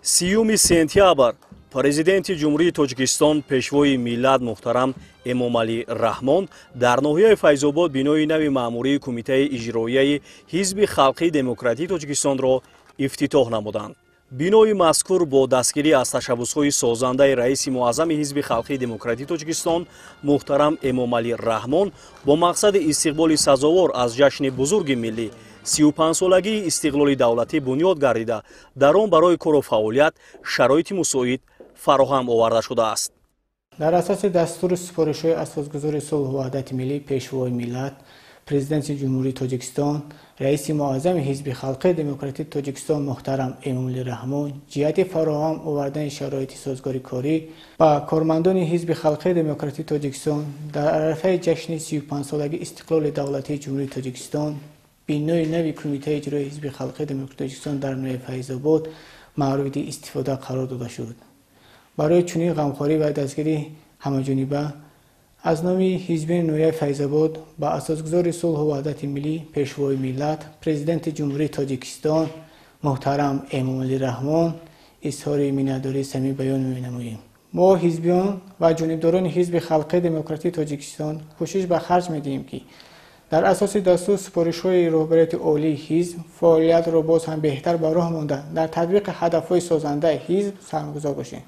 30 сентябр Президенти Ҷумҳурии Тоҷикистон, Пешвои миллат муҳтарам Эмомалӣ Раҳмон дар ноҳияи Файзобод бинои нави маъмурии Кумитаи иҷроияи Ҳизби Халқии Демократии Тоҷикистонро ифтитоҳ намуданд. Бинои мазкур бо дастгирӣ аз ташаббусҳои созандаи раиси муаззами Ҳизби Халқии Демократии Тоҷикистон муҳтарам Эмомалӣ Раҳмон бо мақсади истиқболи сазовор аз ҷашни бузурги миллӣ, 35-солагии истиқлоли давлатӣ бунёд гардида, дар он барои кору фаъолият шароити мусоид фароҳам оварда шудааст. Дар асоси дастуру супоришҳои Асосгузори сулҳу ваҳдати миллӣ, Пешвои миллат, Президенти Ҷумҳурии Тоҷикистон, раиси муаззами Ҳизби Халқии Демократии Тоҷикистон муҳтарам Эмомалӣ Раҳмон ҷиҳати фароҳам овардани шароити созгори корӣ ба кормандони Ҳизби Халқии Демократии Тоҷикистон дар арафаи ҷашни 35-солагии истиқлоли давлатии Ҷумҳурии Тоҷикистон бинои нави Кумитаи иҷрои Ҳизби Халқии Демократии Тоҷикистон дар ноҳияи Файзобод мавриди истифода қарор дода шуд. Барои чунин ғамхорӣ ва дастгирии ҳамаҷониба аз номи ҳизби ноҳияи Файзобод ба Асосгузори сулҳу ваҳдати миллӣ, Пешвои миллат, Президенти Ҷумҳурии Тоҷикистон муҳтарам Эмомалӣ Раҳмон изҳори миннатдории самимӣ баён менамоем. Мо, ҳизбиён ва ҷонибдорони Ҳизби Халқии Демократии Тоҷикистон, кӯшиш ба харҷ медиҳем, ки дар асоси дастуру супоришҳои роҳбарияти олии ҳизб фаъолиятро боз ҳам беҳтар ба роҳ монда, дар татбиқи ҳадафҳои созандаи ҳизб саҳмгузор бошем.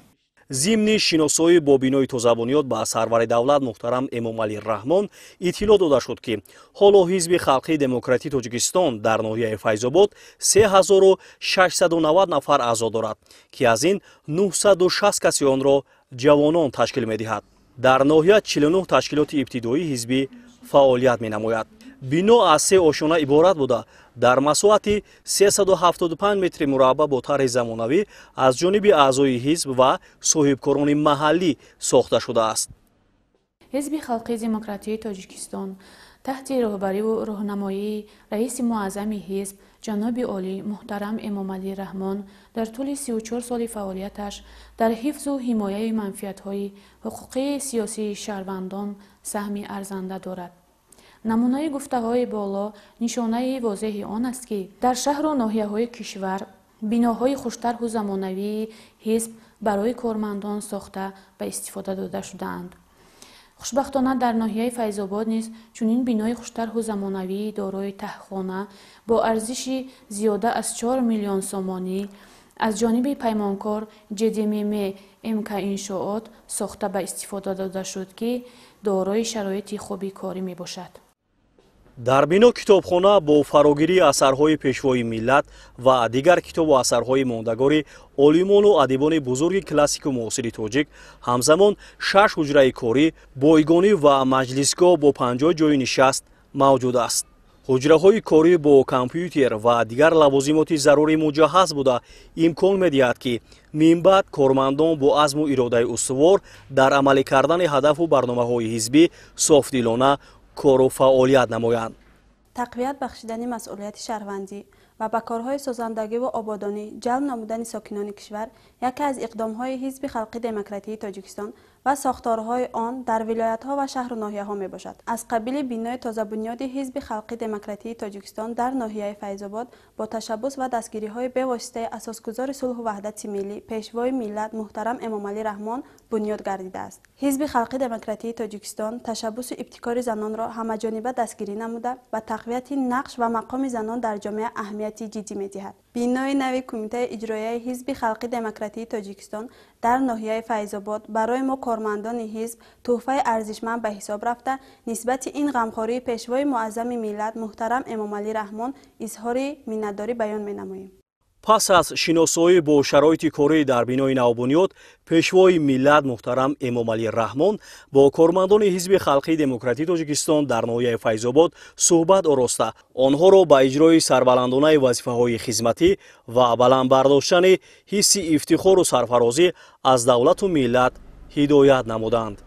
Зимни шиносоӣ бо бинои тозабунёд ба сарвари давлат муҳтарам Эмомалӣ Раҳмон иттилоъ дода шуд, ки ҳоло Ҳизби Халқии Демократии Тоҷикистон дар ноҳияи Файзобод 3690 нафар аъзо дорад, ки аз ин 960 каси онро ҷавонон ташкил медиҳад. Дар ноҳия 49 ташкилоти ибтидоии ҳизбӣ фаъолият менамояд. Бино аз се ошёна иборат буда, дар масоҳати 375 метри мураббаъ бо тарҳи замонавӣ аз ҷониби аъзои ҳизб ва соҳибкорони маҳаллӣ сохта шудааст. Ҳизби Халқии Демократии Тоҷикистон таҳти роҳбариву роҳнамоии раиси муаззами ҳизб, ҷаноби олӣ муҳтарам Эмомалӣ Раҳмон, дар тӯли 34 соли фаъолияташ дар ҳифзу ҳимояи манфиатҳои ҳуқуқии сиёсии шаҳрвандон саҳми арзанда дорад. Намунаи гуфтаҳои боло нишонаи возеҳи он аст, ки дар шаҳру ноҳияҳои кишвар биноҳои хуштарҳу замонавии ҳизб барои кормандон сохта ба истифода дода шудаанд. Хушбахтона, дар ноҳияи Файзобод низ чунин бинои хуштарҳу замонавии дорои таҳхона бо арзиши зиёда аз 4 миллион сомонӣ аз ҷониби паймонкор ҶДММ МК Иншоот сохта ба истифода дода шуд, ки дорои шароити хуби корӣ мебошад. Дар бино китобхона бо фарогирии асарҳои Пешвои миллат ва дигар китобу асарҳои мондагори олимону адибони бузурги классику муосири тоҷик, ҳамзамон шаш ҳуҷраи корӣ, бойгонӣ ва маҷлисгоҳ бо 50 ҷойи нишаст мавҷуд аст. Ҳуҷраҳои корӣ бо компютер ва дигар лавозимоти зарурӣ муҷаҳҳаз буда, имкон медиҳад, ки минбаъд кормандон бо азму иродаи устувор дар амалӣ кардани ҳадафу барномаҳои ҳизбӣ софдилона кору фаъолият намоянд. Тақвият бахшидани масъулияти шаҳрвандӣ ва ба корҳои созандагиву ободонӣ ҷалб намудани сокинони кишвар яке аз иқдомҳои Ҳизби Халқи Демократии Тоҷикистон ва сохторҳои он дар вилоятҳо ва шаҳру ноҳияҳо мебошад. Аз қабили бинои тозабунёди Ҳизби Халқи Демократии Тоҷикистон дар ноҳияи Файзобод бо ташаббус ва дастгириҳои бевоситаи Асосгузори сулҳу ваҳдати миллӣ, Пешвои миллат муҳтарам Эмомалӣ Раҳмон бунёд гардидааст. Ҳизби Халқи Демократии Тоҷикистон ташаббусу ибтикори занонро ҳамаҷониба дастгирӣ намуда, ба тақвияти нақш ва мақоми занон дар ҷомеа аҳамияти ҷиддӣ медиҳад. Бинои нави Кумитаи иҷроияи Ҳизби Халқи Демократии Тоҷикистон дар ноҳияи Файзобод барои мо, кормандони ҳизб, тӯҳфаи арзишманд ба ҳисоб рафта, нисбати ин ғамхории Пешвои муаззами миллат муҳтарам Эмомалӣ Раҳмон изҳори миннатдорӣ баён менамоем. Пас аз шиносоӣ бо шароити корӣ дар бинои навбунёд, Пешвои миллат муҳтарам Эмомалӣ Раҳмон бо кормандони Ҳизби Халқии Демократии Тоҷикистон дар ноҳияи Файзобод суҳбат ороста, онҳоро ба иҷрои сарбаландонаи вазифаҳои хизматӣ ва баланд бардоштани ҳисси ифтихору сарфарозӣ аз давлату миллат ҳидоят намуданд.